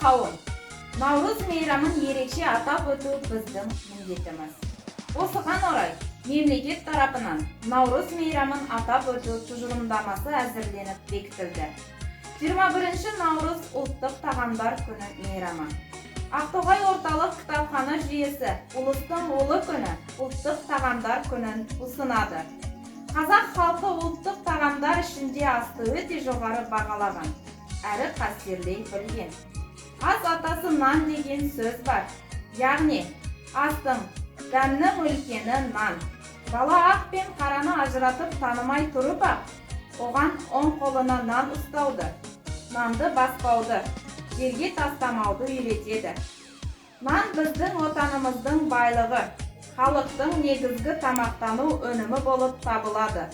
Қауым, Наурыз мейрамын ерекше атап өту біздің міндетіміз. Осыған орай мемлекет тарапынан Наурыз мейрамын атап өту тұжырымдамасы әзірленіп бекітілді. 21 наурыз ұлттық тағамдар күні мейрамы. Ақтоғай орталық кітапхана жүйесі Ұлыстың ұлы күні ұлттық тағамдар күнін ұсынады. Қазақ халқы ұлттық тағамдар ішінде асты өте жоғары бағалаған, әрі қастерлей білген. Ас атасы нан деген сөз бар. Яғни, астың, дәмнің үлкені нан. Бала ақ пен қараны ажыратып танымай тұрып-ақ, оған оң қолына нан ұстауды, нанды баспауды, жерге тастамауды үйретеді. Нан біздің отанымыздың байлығы, халықтың негізгі тамақтану өнімі болып табылады.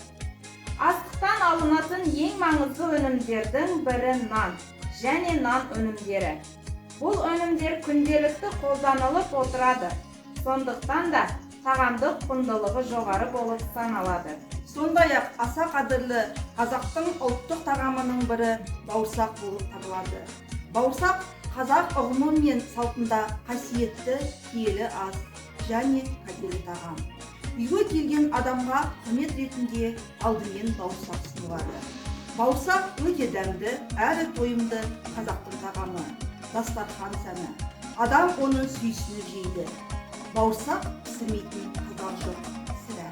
Астықтан алынатын ең маңызды өнімдердің бірі нан және нан өнімдері. Бұл өнімдер күнделікті қолданылып отырады. Сондықтан да тағамдық құндылығы жоғары болып саналады. Сондай-ақ аса қадірлі қазақтың ұлттық тағамының бірі бауырсақ болып табылады. Бауырсақ қазақ ұғымы мен салтында қасиетті киелі ас және кәделі тағам. Үйге келген адамға құрмет ретінде алдымен бауырсақ ұсынылады. Бауырсақ өте дәмді әрі тойымды қазақтың тағамы, дастархан сәні. Адам оны сүйсініп жейді. Бауырсақ пісірмейтін қазақ жоқ, сірә.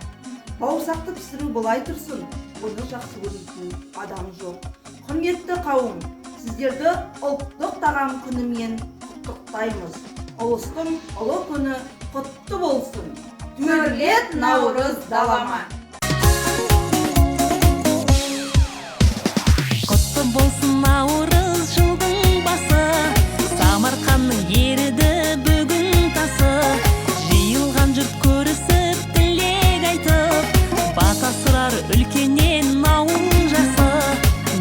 Бауырсақты пісіру былай тұрсын, оны жақсы көрмейтін адам жоқ. Құрметті қауым, сіздерді ұлттық тағам күнімен құттықтаймыз. Ұлыстың ұлы күні құтты болсын. Төрлет Наурыз далама! Құтты болсын Наурыз жылдың басы, Самарқанның еріді бүгін тасы. Жиылған жұрт көрісіп тілек айтып, бата сұрар үлкеннен ауыл жасы.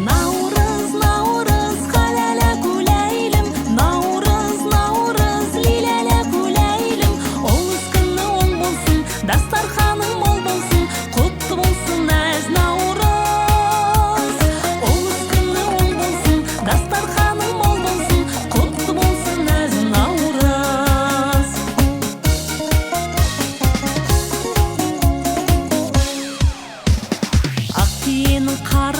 Наурыз, Наурыз, халәлә күләйлім, Наурыз, Наурыз, лиләлә күләйлім. Ұлыс күні оң болсын, дастарханың мол болсын, құтты болсын әз Наурыз. Ұлыс күні оң болсын, дастарханың мол болсын, құтты болсын әз Наурыз. Ақ түйенің қар